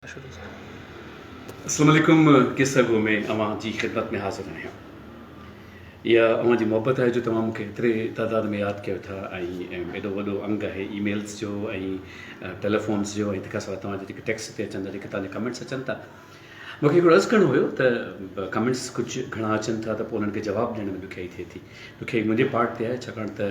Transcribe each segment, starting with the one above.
السلام عليڪم قصه گو ۾ اوهان جي خدمت ۾ حاضر آهيان. اها اوهان جي محبت آهي جو توهان مون کي ايتري تعداد ۾ ياد ڪيو ٿا ۽ ايڏو وڏو انگ آهي اي ميلز جو ۽ ٽيليفونز جو ۽ تنهن کان سواء توهان جا جيڪي ٽيڪسٽ تي اچن ٿا جيڪي توهان جا ڪمينٽس اچن ٿا مون کي هڪڙو عرض ڪرڻو هيو ته ڪمينٽس ڪجهه گهڻا اچن ٿا ته پوء انهن کي جواب ڏيڻ ۾ ڏکيائي ٿئي ٿي. ڏکيائي منهنجي پارٽ تي آهي ڇاڪاڻ ته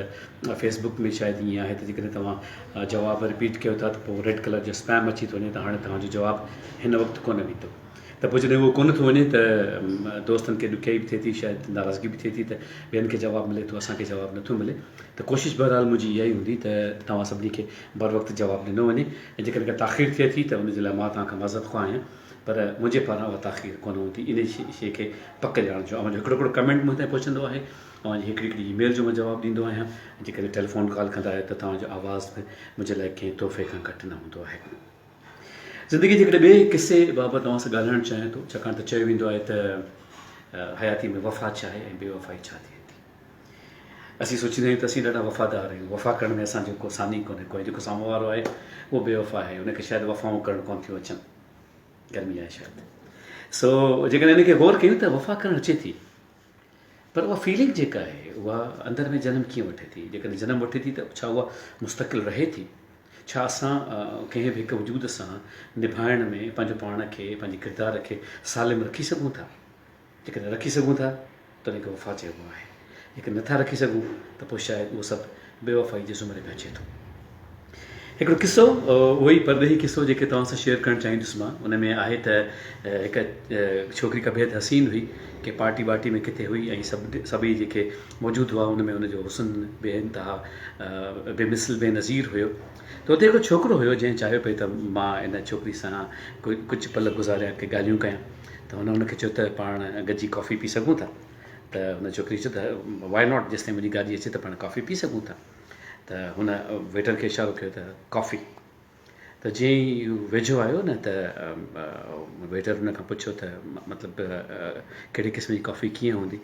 فيس بڪ ۾ شايد ائين آهي ته جيڪڏهن توهان جواب رپيٽ ڪيو ٿا ته پوء ريڊ ڪلر جو اسپيم اچي ٿو وڃي ته هاڻي توهان جو جواب هن وقت ڪونه ويندو ته پوء جڏهن اهو ڪونه ٿو وڃي ته دوستن کي ڏکيائي به ٿئي ٿي شايد ناراضگي به ٿئي ٿي ته ٻين کي جواب ملي ٿو اسان کي جواب نٿو ملي ته ڪوشش بهرحال منهنجي اها ئي هوندي ته توهان سڀني کي بر وقت جواب ڏنو وڃي ۽ جيڪڏهن ڪا تاخير ٿئي ٿي ته ان جي لاء مان توهان کان معذرت خواهه آهيان پر منهنجي پاران اها تاخير ڪونه هوندي انهي شيء کي پڪ ڄاڻجو. اوهان جو هڪڙو هڪڙو ڪمينٽ مون تائين پهچندو آهي. اوهان جي هڪڙي هڪڙي اي ميل جو مان جواب ڏيندو آهيان. جيڪڏهن ٽيليفون ڪال ڪندا آهيو ته توهان جو آواز به منهنجي لاء ڪنهن تحفي کان گهٽ نه هوندو آهي. زندگي جي هڪڙي ٻئي قصي بابت اوهان سان ڳالهائڻ چاهيان ٿو. ڇاڪاڻ ته چيو ويندو آهي ته حياتي ۾ وفا ڇا آهي ۽ بي وفائي ڇا ٿئي ٿي. اسين سوچيندا آهيون ته اسين ڏاڍا وفادار آهيون. وفا ڪرڻ ۾ اسان جو ڪو ثاني ڪونهي ڪو ۽ جيڪو سامهون وارو آهي اهو بي وفا آهي. ان کي شايد وفائون ڪرڻ ڪونه ٿيون اچن. گرمي آهي شايد. سو جيڪڏهن ان کي غور ڪيون ته وفا ڪرڻ اچي ٿي پر اها فيلنگ جيڪا آهي اها اندر ۾ جنم ڪيئن وٺي ٿي؟ جيڪڏهن جنم وٺي ٿي ته ڇا اها مستقل رهي ٿي؟ ڇا اسان ڪنهن به هڪ وجود سان نڀائڻ ۾ پنهنجو پاڻ کي پنهنجي ڪردار کي سالم رکي سگهون ٿا؟ جيڪڏهن رکي سگهون ٿا ته ان کي وفا چئبو آهي. جيڪڏهن نٿا رکي سگهون ته پوء شايد اهو سڀ بي وفائي جي زمري ۾ اچي ٿو. هڪڙو قصو اهو ئي پرڏيهي قصو جيڪي توهان سان شيئر ڪرڻ چاهيندس مان ان ۾ آهي ته هڪ ڇوڪري ڪا بيحد حسين هئي ڪنهن پارٽي وارٽي ۾ ڪٿي هئي ۽ سڀ سڀئي جيڪي موجود هئا ان ۾ ان جو حسن بي انتها بي مثل بي نظير هيو ته اتي هڪڙو ڇوڪرو هيو جنهن چاهيو پئي ته مان ان ڇوڪري سان ڪجهه پل گذاريان ڪي ڳالهيون ڪيان ته هن ان کي چيو ته پاڻ گڏجي ڪافي پي سگهون ٿا ته هن ڇوڪري چيو ته وائي not جيستائين منهنجي گاڏي اچي ته پاڻ ڪافي پي سگهون ٿا ته هن ويٽر کي اشارو ڪيو ته ڪافي ته جيئن ئي هو ويجهو آيو نه ته ويٽر هن کان پڇيو ته مطلب ڪهڙي قسم جي ڪافي ڪيئن هوندي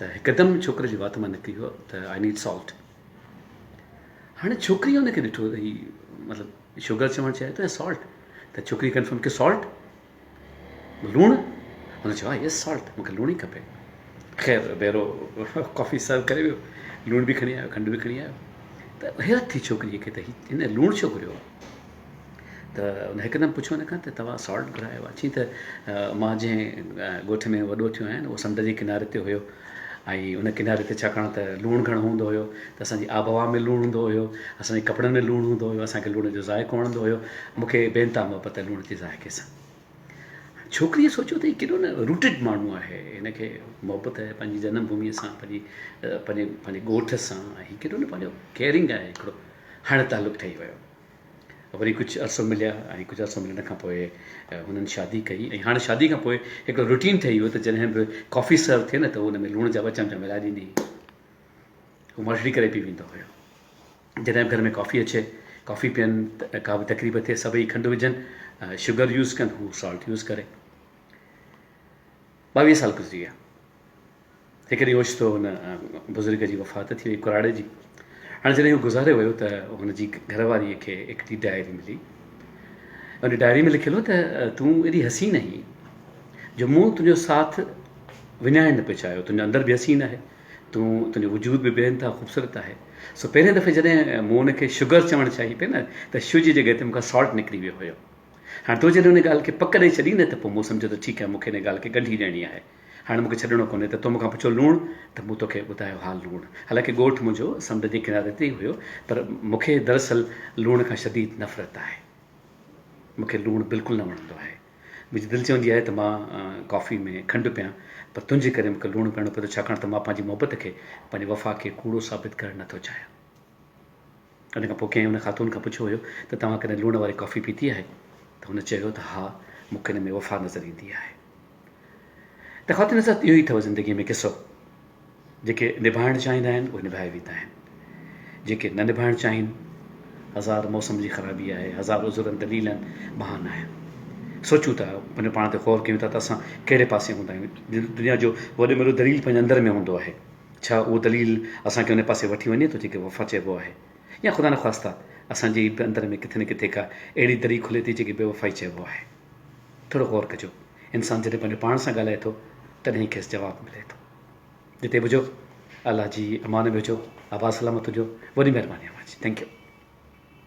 ته هڪدم ڇوڪري جي وات مان نڪري ويو ته I need salt هاڻي ڇوڪري هن کي ڏٺو ته هي مطلب شگر چوڻ چاهي ٿو يا سالٽ ته ڇوڪري ڪنفرم ڪيو سالٽ لوڻ؟ هن چيو ها يس سالٽ مون کي لوڻ ئي کپي. خير بيرو ڪافي سرو ڪري ويو، لوڻ به کڻي آيو کنڊ به کڻي آيو ته حيرت ٿي ڇوڪريء کي ته هي هن لوڻ ڇو گهريو آهي؟ ته هن هڪدم پڇيو هن کان ته توهان سالٽ گهرايو آهي؟ چيائين ته مان جنهن ڳوٺ ۾ وڏو ٿيو آهيان اهو سمنڊ جي ڪناري تي هيو ۽ ان ڪناري تي ڇاڪاڻ ته لوڻ گهڻو هوندو هيو ته اسان جي آبهوا ۾ لوڻ هوندو هيو، اسان جي ڪپڙن ۾ لوڻ هوندو هيو، اسان کي لوڻ جو ذائقو وڻندو هيو، مون کي بي انتها محبت آهي لوڻ جي ذائقي سان. ڇوڪريء سوچيو ته هي ڪيڏو نه روٽيڊ ماڻهو آهي، هن کي محبت آهي پنهنجي جنم ڀوميء سان، پنهنجي پنهنجي پنهنجي ڳوٺ سان، هي ڪيڏو نه پنهنجو ڪيئرنگ آهي هڪڙو هاڻي تعلق ٺهي ويو. وري ڪجهه عرصو مليا ۽ ڪجهه عرصو ملڻ کان پوء هنن شادي ڪئي ۽ هاڻي شادي کان پوء هڪڙو روٽين ٺهي ويو ته جڏهن به ڪافي سرو ٿئي نه ته هو ان ۾ لوڻ جا ٻه چمچا ملائي ڏيندي هئي. هو مرشڊي ڪري پي ويندو هيو. جڏهن به گهر ۾ ڪافي اچي، ڪافي پين، ڪا به تقريب ٿئي سڀئي کنڊ وجهن، شگر يوز ڪن، هو سالٽ يوز ڪري. 22 سال گذري ويا. هڪ ڏينهن اوچتو هن بزرگ جي وفات ٿي وئي ڪراڙي جي. هاڻي جڏهن هو گذاري ويو ته هن جي گهر واريء کي هڪڙي ڊائري ملي. ان ڊائري ۾ لکيل هو ته تون ايڏي حسين آهين جو مون تنهنجو ساٿ وڃائڻ نه پئي چاهيو. تنهنجو اندر به حسين آهي، تون تنهنجو وجود به بي انتها خوبصورت آهي. سو پهرين دفعي جڏهن مون ان کي شگر چوڻ چاهي پئي نه ته شو جي جڳهه تي مون کان سالٽ نڪري ويو هيو. هاڻي تو جڏهن ان ڳالهه کي پڪ ڏئي ڇڏي نه ته پوء مون سمجهيو ته ٺيڪ آهي مون کي ان ڳالهه کي ڳنڍي ڏيڻي آهي. هاڻي مون کي ڇڏڻو ڪونهي ته تو مون کان پڇيو لوڻ ته مون توکي ٻڌايو ها لوڻ. حالانڪه ڳوٺ منهنجو سمنڊ جي ڪناري تي ئي هيو پر مون کي دراصل لوڻ کان شديد نفرت آهي. مون کي لوڻ بلڪل نه وڻندو آهي. منهنجي دل چوندي آهي ته مان ڪافي ۾ کنڊ پيان پر تنهنجي ڪري مون کي لوڻ پيئڻو پيو ٿو ڇاڪاڻ ته مان پنهنجي محبت کي پنهنجي وفا کي ڪوڙو ثابت ڪرڻ نه ٿو چاهيان. ان کان پوء ڪنهن ان خاتون کان پڇيو هيو ته توهان ڪڏهن لوڻ واري ڪافي پيتي آهي؟ ته هن چيو ته ها مون کي ان ۾ وفا نظر ايندي آهي. ته خواتين حضرات اهو ئي اٿو زندگيء ۾ قصو. جيڪي نڀائڻ چاهيندا آهن اهي نڀائي ويندا آهن. جيڪي نه نڀائڻ چاهين هزار موسم جي خرابي آهي، هزار عذر ۽ دليل آهن، بهانا آهن. سوچون ٿا، پنهنجو پاڻ تي غور ڪيون ٿا ته اسان ڪهڙي پاسي هوندا آهيون. دنيا جو وڏي ۾ وڏو دليل پنهنجي اندر ۾ هوندو آهي. ڇا اهو دليل اسان کي ان پاسي وٺي وڃي ٿو جيڪي وفا چئبو آهي يا خدا نخواسته اسان جي به اندر ۾ ڪٿي نه ڪٿي ڪا اهڙي دري کلي ٿي جيڪي بيوفائي چئبو آهي. ٿورو غور ڪجو. انسان جڏهن پنهنجو پاڻ سان ڳالهائي ٿو تڏهن ئي کيس جواب ملي ٿو. جتي به هجو الله جي امان ۾ هجو آباد سلامت هجو وڏي مهرباني اوهان جي thank you.